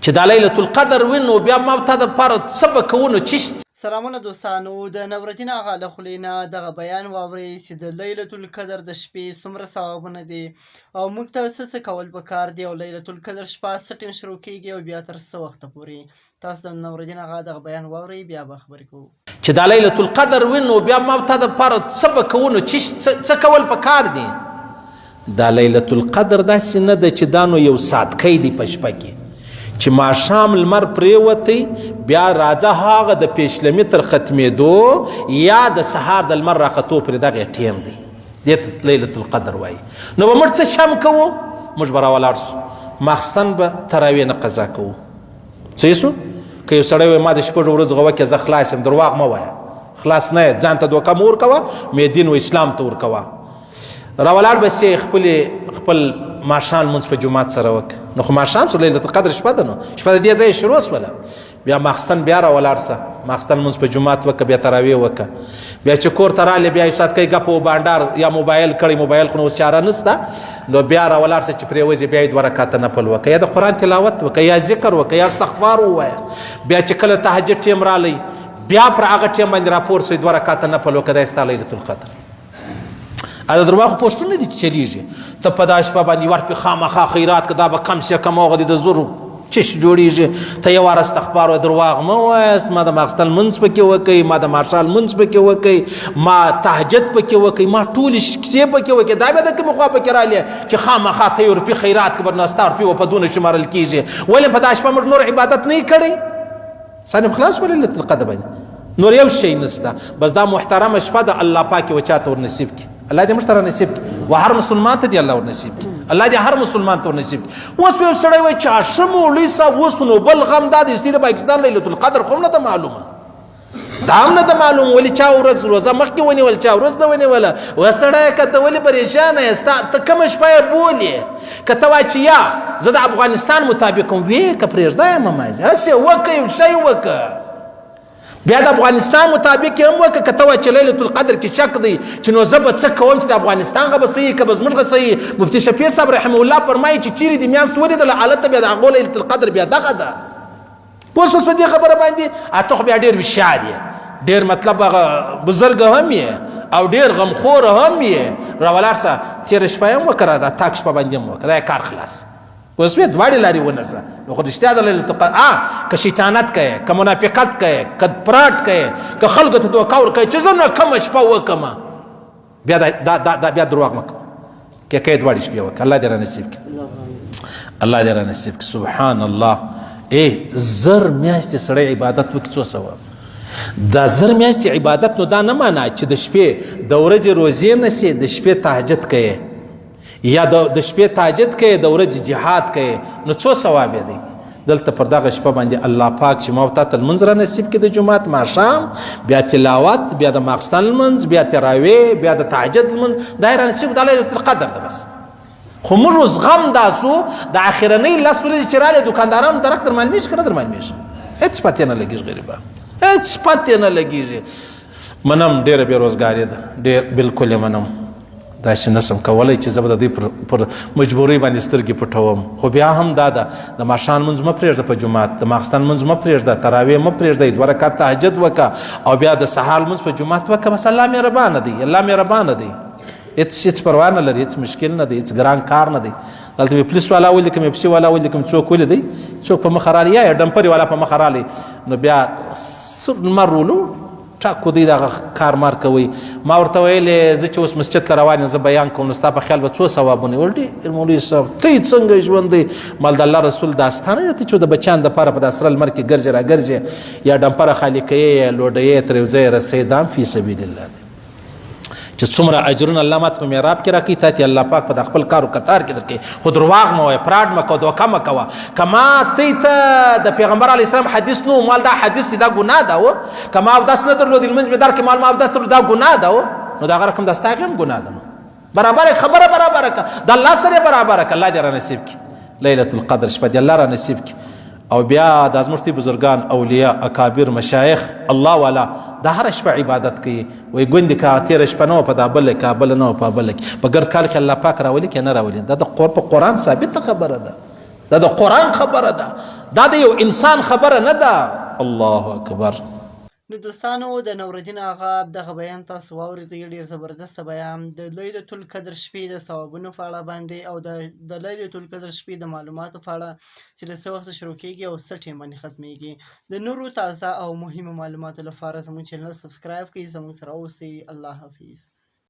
چې دا لیلة القدر وي نو بیا ما او تا دپاره څه به کوو نو چی. سلامونه دوستانو د نورالدین اغا له خولې نه دغه بیان واورئ چې د لیلة القدر د شپې څومره ثوابونه دي او موږ ته څه څه کول پکار دي او لیلة القدر شپه څه ټیم شروع کیږي او بیا تر څه وخته پورې. تاسو د نورالدین اغا دغه بیان واورئ بیا به خبرې کوو. چې دا لیلة القدر وي نو بیا ما او تا دپاره څه به کوو نو چی څه کول پکار دي. دا لیلة القدر داسې نه ده چې دا نو یو ساتکی دی په شپه کې چې ماښام لمر پریوتی بیا راځه هغه د پیشلمي تر ختمېدو یا د سهار د لمر راختو پرې دغه ټیم دی، دې ته لیلة القدر وایي. نو به موږ څه شم کوو؟ موږ به راولاړ سو، ماخستن به تراویح نه قضا کوو. څه سو؟ که یو سړی وایي ما د شپږو ورځو غوه کې زه خلاص یم، درواغ مه وایه، خلاص نه یې، ځان ته دوکه مه ورکوه، مې دین و اسلام ته ورکوه. راولاړ به سي خپل خپل ماښام لمونځ په جومات سره وکړه. نو خو ماښام سو، لیلة القدر شپه ده، نو شپه د دې ځایه شروع سوله. بیا ماخستن بیا راولاړ سه، ماخستن لمونځ په جومات وکړه، بیا تراویح وکړه. بیا چې کور ته رالې بیا یو ساعت کوي ګپ و بانډار یا موبایل کړی، موبایل خو نو اوس چاره نسته، نو بیا راولاړ سه چې پرېوځي بیا یې دوه رکعته نفل وکړه، یا د قرآن تلاوت وکړه، یا ذکر وکړه، یا استغفار ووایه. بیا چې کله تهجد ټیم رالی بیا پر هغه ټیم باندې راپور سوی دوه رکعته نفل وکړه، دا یې ستا لیلة القدر. ا د درواغو پوسټونه دي چې چلیږي، ته په دا شپه باندې ورپې خامخا خیرات که دا به کم سه کم هغه دې د زرو چش جوړیږي، ته یو وار استغفار وایه، درواغ مه وایاست، ما د ماخستن لمونځ پکې وکړي، ما د مارشال لمونځ پکې وکړي، ما تهجد پکې وکړي، ما ټولې کیسې پکې وکړي. دا بیا د کومې خوا پکې رالې چې خامخا ته یو روپۍ خیرات که به نو ستا روپۍ به په دونه شمارل کېږي؟ ولې په دا شپه موږ نور عبادت نه کړی؟ سنم خلاص ولې لیلة القدر باندې نور یو شی نشته، بس دا محترمه شپه د الله پاک و چاته ور نصیب کړي. الله دې موږ ته را نصیب کړي، و هر مسلمان ته دې الله ور نصیب کړي، الله دې هر مسلمان ته ور نصیب کړي. اوس یو سړی وایي چې ښه مولوي صاحب اوس نو بل غم دا دی چې د پاکستان لیلة القدر خو هم نه ده معلومه، دا هم نه ده معلوم، ولې چا ورځ روزه مخکې ونیول، چا ورځ نه ونیوله. وسړی که ته ولې پریشانه یې، ستا ته کومه شپه یې بولې؟ که ته وایې چې یا زه د افغانستان مطابق وم، وې که پرېږده یې مه مازې، هسې وکړه یو شی وکړه، بیا د افغانستان مطابق یې هم وکړه. که ته وایې چې لیلة القدر کې شک دی چې نو زه به څه کوم چې د افغانستان غه به صحیح که به زموږ غه صحیح، مفتي شفیع صاحب رحمه الله فرمایي چې چیرې دې میاشت ولیدله هلته بیا د هغو لیلة القدر بیا دغه ده. اوس اوس په دې خبره باندې اته خو بیا ډېر هوښیار یې، ډېر مطلب هغه بزرګ هم یې او ډېر غمخور هم یې. راولاړ سه، تېره شپه یې هم وکړه، دا تاک شپه باندې هم وکړه، دا کار خلاص. اوس وې دواړې لارې ونسه. نو خو رښتیا د لیلة القدر که شیطانت کوې، که منافقت کوې، که پراټ کوې، که خلکو ته دوکه ورکوې چې زه نه کومه شپه وکړم، بیا دا دا دا بیا درواغ مه کوه، کې کې دواړې شپې وکړه. الله دې را نصیب کړي، الله دې را نصیب کړي. سبحان الله، ای زر میاشتې سړی عبادت وکړي څو ثواب. دا زر میاشتې عبادت نو دا نه معنا چې د شپې د ورځې روزې نسې، د شپې تهجد کوې، یا د شپې تهجد کوې، د ورځې جهاد کوې، نو څو ثواب یې دی؟ دلته پر دغه شپه باندې الله پاک چې ما او تا ته لمونځ را نصیب کړي د جومات ماښام، بیا تلاوت، بیا د ماخستن لمونځ، بیا تراویح، بیا د تهجد لمونځ، دا یې را نصیب د لیلة القدر ده بس. خو موږ اوس غم دا سو د اخرنۍ لس ورځې چې رالې دوکاندارانو درک در معلومېږي که نه در معلومېږي؟ هېڅ پتې نه لګېږي غریبان، هېڅ پتې نه لګېږي. منم ډېره بېروزګاري ده، ډېر بالکل یې منم، داسې نه سم کولی چې زه به د دوی پر مجبورۍ باندې سترګې پټوم، خو بیا هم دا ده د ماښام لمونځ مه پرېږده په جومات، د ماخستن لمونځ مه پرېږده، تراویح مه پرېږده، دوه رکعت تهجد وکړه او بیا د سهار لمونځ په جومات وکړه. بس الله مهربانه دی، الله مهربانه دی، هېڅ هېڅ پروا نه لري، هېڅ مشکل نه دی، هېڅ ګران کار نه دی. دلته مې پولیس والا ولیکم، اف سي والا ولیکم، څوک ولیدی، څوک په مخه رالی یا یې ډمپرې والا په مخه رالی، نو بیا سور لمر ولو ټاکو دی دغه کار مار کوي. ما ورته ویلې زه چې اوس مسجد ته روان یم، زه بیان کوم، نو ستا په خیال به څو ثوابونه وي؟ ډېر مولوي صاحب ته یې څنګه ژوند دی؟ مال د الله رسول داستان دی، ته چې د بچیانو دپاره په دا سره لمر کې ګرځې را ګرځې، یا ډمپره خالي کوې، یا لوډوې، تر یو ځایه رسوې، دا هم فی سبیل الله دی. چې څومره اجرونه الله ماته په محراب کې راکوي، تا ته الله پاک په د خپل کارو کتار کې درکوي. خو درواغ مه وایه، پراډ مه کوه، دوکه مه کوه. که ما تی ته د پیغمبر علیه السلام حدیث نو مال دا حدیث دی، دا ګناه ده. و که ما اودس نه درلود، لمونځ مې درکړ، مال ما اودس درلود، دا ګناه ده. و نو دا هغه رقم دا ستا هغې هم ګناه ده. نو برابره خبره برابره که، د الله سره برابره که. الله دې را نصیب کړي لیلة القدر شپه دې الله را نصیب کړي. او بیا د زموږ تی بزرګان، اولیاء، اکابر، مشایخ، الله والا د هر شپه عبادت کوي. وای ګوندې که تېره شپه نه وه په دا بله کې، بله نه وه په بله کې، په ګرد کال کې الله پاک راولي که نه راولي؟ دا د په قرآن ثابته خبره ده، دا د قرآن خبره ده. دا د یو انسان خبره نه ده. الله اکبر. نو دوستانو، د نورالدین آغا دغه بیان تاسو واورېدی، ډېر زبردست بیان د لیلة القدر شپې د ثوابونو په اړه باندې او د لیلة القدر شپې د معلوماتو په اړه چې له څه وخته شروع کېږي او څه ټیم باندې ختمېږي. د نورو تازه او مهمو معلوماتو لپاره زموږ چینل سبسکرایب کړئ، زموږ سره اوسئ. الله حافظ.